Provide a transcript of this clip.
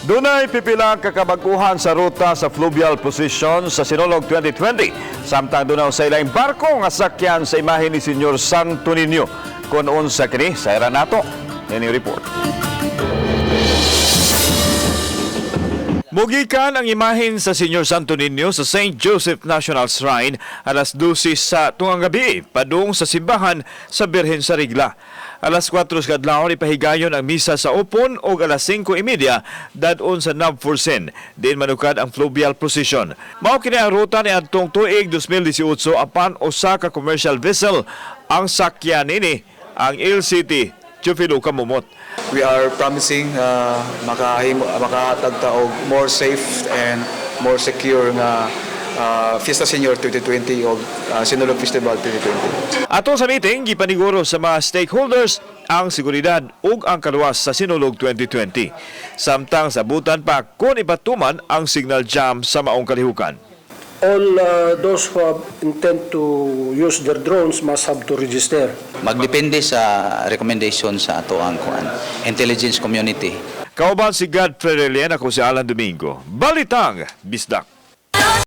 Dunay pipila ka kabaguhan sa ruta sa fluvial procession sa Sinulog 2020. Samtang dunay sa ilang barko nga sakyan sa imahe ni Senyor Santo Niño. Kung unsa kini, sayran nato. Nining report. Mugikan ang imahen sa Senyor Santo Niño sa St. Joseph National Shrine alas 12 sa tungang gabi, padung sa simbahan sa Birhen sa Rigla. Alas 4 sa kadlawon ipahigayon ang misa sa Upon ug alas 5:30 dadon sa Nabforsen. Diin manukad ang fluvial procession. Mao kini ang ruta ni adtong tuig 2018 apan usa ka commercial vessel ang sakyan nini, ang LCT Teofilo Camomot. We are promising makahimo, makahatag ta og more safe and more secure nga Fiesta Senior 2020 o Sinulog Festival 2020. Ato sa meeting, gipaniguro sa mga stakeholders ang seguridad ug ang kaluwas sa Sinulog 2020. Samtang sabutan pa kung ipatuman ang signal jam sa maong kalihukan. All those who have intent to use their drones must have to register. Magdepende sa recommendation sa ato ang kuan intelligence community. Kauban si Godfrey Relian, ako si Alan Domingo. Balitang Bisdak.